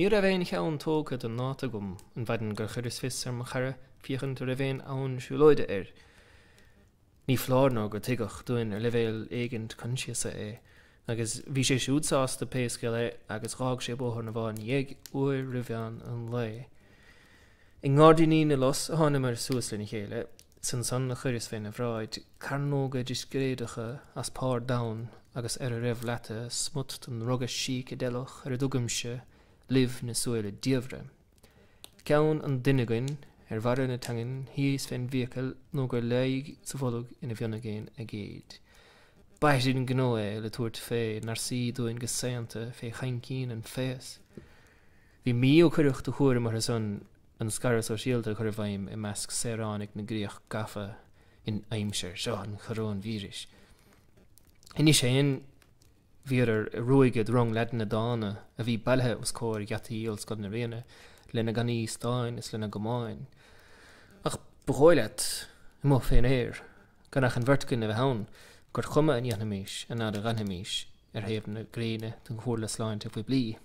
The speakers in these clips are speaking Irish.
Ní raibh aon cheann tógtha don ndáta agam an mhaidin gur chuireas fios ar mo chara féachaint an raibh aon fhonn siúlóide air. Ní foláir nó gur tuigeadh dúinn ar leibhéal éigint coinsiasa é, agus bhí sé siúd sásta pé scéal é agus dh'fhág sé Bóthar na bhFál ina dhiaidh, uair roimh mheán an lae. I nGairdíní na Lus a thánamair suas lena chéile, 's ansan a chuireas féna bhráid carnóga discréideacha as pár donn agus ar a raibh leata smut den ndruga sícideileach ar a dtugaimse luibh na súile diamhra. Ceann an duine againn ar bharra na teangan thíos fén bhfiacail nó gur leáigh sa bholg ina mhionaigéan aigéid. B'aithrin gnó é le tabhairt fé nár suí dúinn go saonta fé chaincín an phéas. Bhí mí ó cuireadh de chúram orthu san an scaradh sóisialta a chur i bhfeidhm i measc saoránaigh na gcríoch gafa in aimsir seo an choróinvíris. Anois féin, bhíodar ag ruaigeadh drong leaideanna dána a bhí bailithe os comhair gheataí Ollscoil na Ríona lena gcannaí stáin is lena gcamáin. Ach ba dhóigh leat, amuigh fén aer, gan ach an bheirt againn a bheith ann, gur chuma a ndéanfaimis an fhad a dh'fhanfaimis ar thaobh na gréine don Chomhairle Sláinte Phoiblí.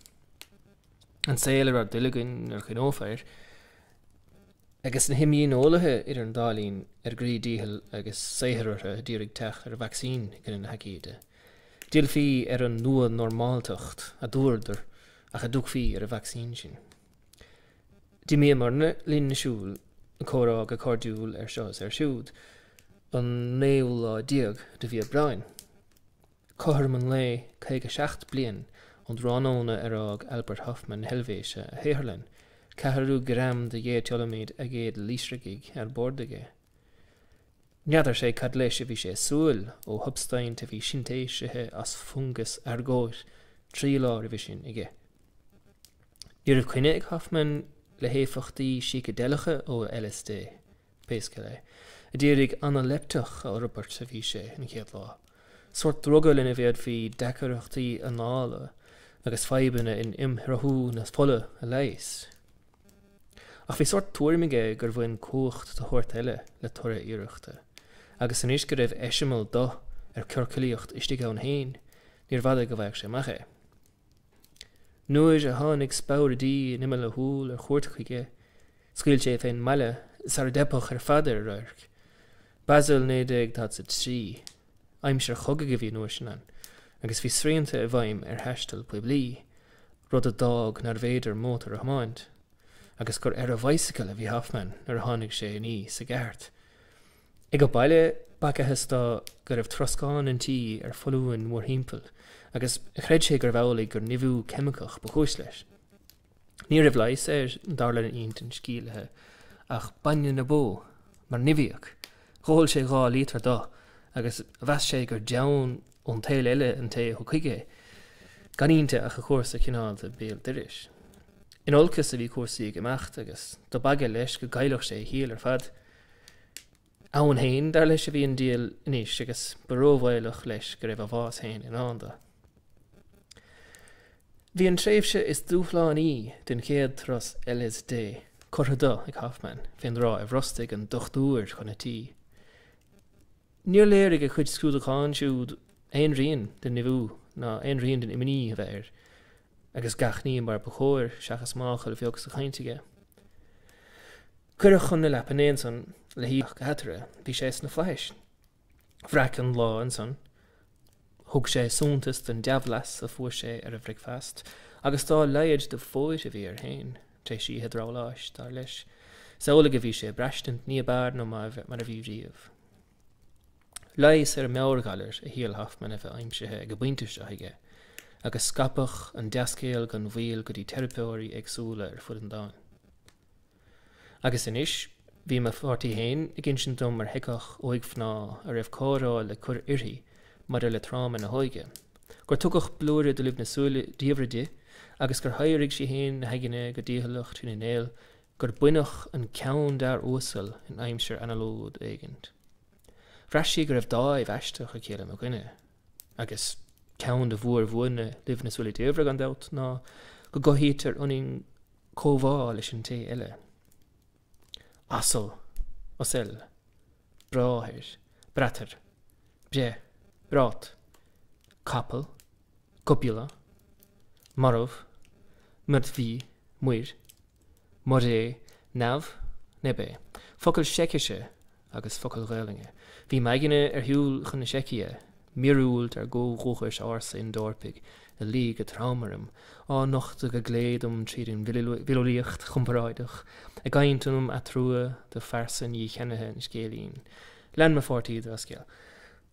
An saol ar ár dtoil againn nuair a chuimhneofá air. Agus na himdhíoneolaithe idir an dá linn ar a gcroí díchill agus saothar orthu a d'iarraidh teacht ar vacsaín i gcoinne na haicíde. D'fhillfí ar an nua-normáltacht, a dúradar, ach a dtiocfaí ar an vacsaín sin. D'imíomarna linn ag siúl, ag comhrá go cairdiúil ar seo is air siúd, an naoú lá déag de mhí Aibreáin. Cothrom an lae 57 bliain ón dtráthnóna ar fhág Albert Hofmann na hEilvéise a shaotharlann, ceathrú greim de dhiéitiolamíd aigéid lysergigh ar bord aige. N'fheadar sé cad leis a bhí sé ag súil ó shubstaint a bhí sintéisithe as fungas eargóit 3 lá roimhe sin aige. Ní raibh coinne ag Hofmann le héifeachtaí sícideileacha ó LSD. Pé scéal é, a d'iarraidh analeipteach a fhorbairt a bhí sé an chéad lá. Sórt druga lena bhféadfaí deacrachtaí anála agus fadhbanna in imshruthú na fola a leigheas. Ach bhí sórt tuairim aige gur bhain cumhacht de shórt eile le toradh a iarrachta, agus anois go raibh eiseamal do ar ciorcalaíocht istigh ann féin, níorbh fhada go bhfaigheadh sé amach é. Nuair a tháinig speabhraídí in imeall a shúl ar chuairt chuige, scaoil sé fén mbaile sara dteipfeadh ar fad ar a radharc. Basel 1943. Aimsir chogaidh a bhí an uair sin ann, agus bhí srianta i bhfeidhm ar thaisteal poiblí, rud a d'fhág nárbh fhéidir mótar a thiomáint, agus gur ar a bhicycle a bhí Hofmann nuair a tháinig sé aníos sa gceart. Age baile, b'fhacathas dó go raibh troscán an tí ar foluain mórthimpeall, agus chreid sé gurbh amhlaidh gur nimhiú ceimiceach ba chúis leis. Ní raibh leigheas air, dar lena intinn sciathlaithe, ach bainne na bó, mar nimhíoc. Dh'ól sé 2 líotar do, agus mheas sé gur deamhan ón tsaol eile an té a thug chuige é, gan inti ach a chomharsa cineálta béal dorais. In olcas a bhí cúrsaí ag imeacht, agus dob eagal leis go gcaillfeadh sé a chiall ar fad. Ann féin, dar leis, a bhí an diabhal anois agus ba róbhaolach leis go raibh a bhás féin i ndán dó. Bhí an tréimhse is dúshlánaí den chéad turas LSD curtha de ag Hofmann fén dtráth a bhrostaigh an dochtúir chun a tí. Níor léirigh a chuid scrúdúchán siúd aon rian den nimhiú ná aon rian den imní a bheith air, agus gach ní mar ba chóir seachas máchail bheag sa chaint aige. Cuireadh chun na leapan é ansan le híoc eatarthu. Bhí sé sna flaithis. Bhreac an lá ansan. Thug sé suntas don dea-bhlas a fuair sé ar a bhricfeast, agus dá laghad de phóit a bhí air féin, tar éis oíche drabhláis, dar leis. Is amhlaidh a bhí sé ag braistint ní ab fhearr ná mar a bhí riamh. Leigheas ar mheabhairghalar a shíl Hofmann a bheith aimsithe ag an bpointe seo aige, agus scaipeadh an dea-scéal gan mhoill go dtí teiripeoirí éagsúla ar fud an domhain. Agus anois, bhí mo pháirtí féin ag insint dom ar sheiceach óigmhná a raibh cóireáil le cur uirthi maidir le tráma na hóige, gur tugadh blúire de luibh na súile diamhra di agus gur shaothraigh sí féin a haigne go dícheallach trína néal gur baineadh an ceann d'fhear uasal in aimsir anallód éigint. Bhraith sí go raibh dáimh aisteach aici le mo dhuine, agus ceann de mhórbhuanna luibh na súile diamhra, gan dabht, ná go gcothaítear ionainn comhbhá leis an té eile. Asal, osel, bráthair, bratair, breith, brat, capall, copula, marbh, Mrtví, muir, moře, neamh, nebe. Focail Seicise agus focail Ghaelainne. Bhí m'aigne ar shiúl chun na Seicia, míorúilt ár gcomhdhúchais ársa Ind-Eorpaigh a luí go trom orm, á nochtadh go glé dom tríd an bhfileolaíocht chomparáideach, ag adhaint ionam atrua do phearsain dhícheannaithe an scéilín. Lean mo pháirtí dá scéal.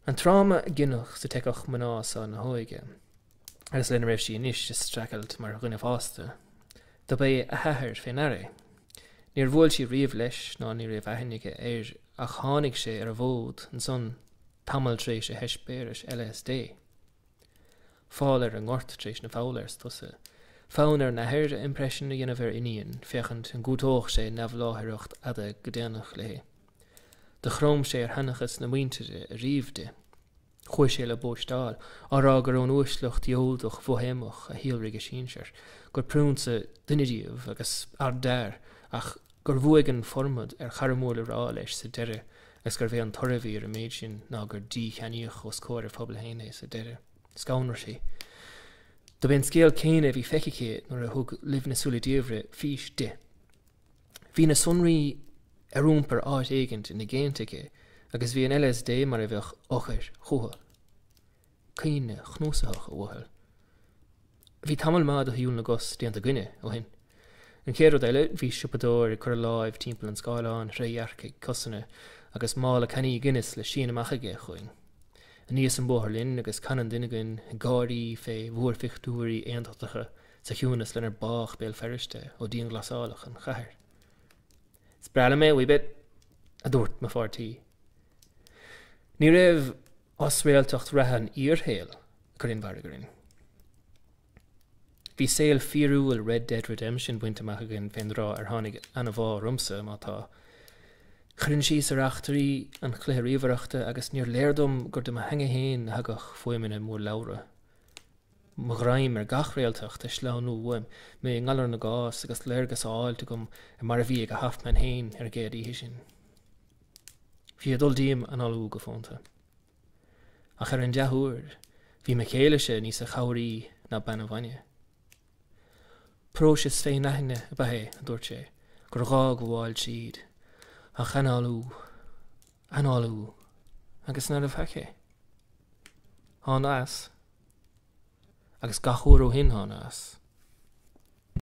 An tráma a gineadh sa tSeiceach mná seo na hóige. agus lena raibh sí anois ag streachailt mar dhuine fásta, dob é a hathair fé ndear é. Níor bhuail sí riamh leis ná ní raibh aithne aici air ach tháinig sé ar an bhfód ansan tamall tar éis a heispéiris LSD. Fál ar an ngort tar éis na foghla, arsa tusa. Fonn ar an athair a impression a dhéanamh ar iníon, féachaint an gcúiteodh sé neamhláithreacht fhada go déanach léi. Do chrom sé ar sheanchas na muintire a ríomh di. Chuaigh sé le bóisteáil, á rá go raibh an uaisleacht Ghiúdach Bhoihéamach a shíolraigh a sinsir, gur priúnsa duine díobh agus ardfhear, ach gur bhuaigh an formad ar chara mór le rá leis sa deireadh agus gurbh é an toradh a bhí ar an méid sin ná gur dícheannaíodh os comhair a phobail féin é sa deireadh. Scanraigh sí. Dob é an scéal céanna a bhí feicthe aici nuair a thug Luibh na Súile Diamhaire fís di. Bhí na sonraí ar iompar áit éigint ina géinte aici agus bhí an LSD mar a bheadh eochair chucu. Cuimhne chnuasaitheach a mhothail. Bhí tamall maith de shiúl na gcos déanta againne ó shin. An chéad rud eile, bhí siopadóir ag cur a láimh timpeall an scáileáin thrédhearcaigh cosanna agus mála cannaí Guinness le síneadh amach aige chugainn. Aníos an bóthar linn agus chan an duine againn ag gáirí fé mhúrphictiúirí aontachtacha sa chiúnas lenar bádh Béal Feirste ó dianghlasáladh an chathair. Is breá liom é, wee bit, a dúirt mo pháirtí. Ní raibh osréaltacht reatha an fhíorshaoil ag cur aon mhairg orainn. Bhí saol fíorúil Red Dead Redemption bainte amach againn fén dtráth ar tháinig anbhá ormsa, má tá. Chuirfinn síos ar eachtraí an chluiche ríomhaireachta agus níor léir dom gur de mo theanga féin a thagadh fuaimeanna m'urlabhra. Mo ghreim ar gach réaltacht ag sleamhnú uaim, mé i ngalar na gcás agus léargas á fháilt agam ar mar a bhí ag Hoffmann féin ar an gcéad oíche sin. Bhí ag dul díom análú go fónta. Ach ar an dea-uair, bhí mo chéile-se níosa chabhraí ná bean an bhainne. Próiseas féin-aithne ab ea é, a dúirt sé, gur ghá gabháil tríd. Ach análú, análú, agus nárbh faic é? Thána as. Agus gach uair ó shin thána as.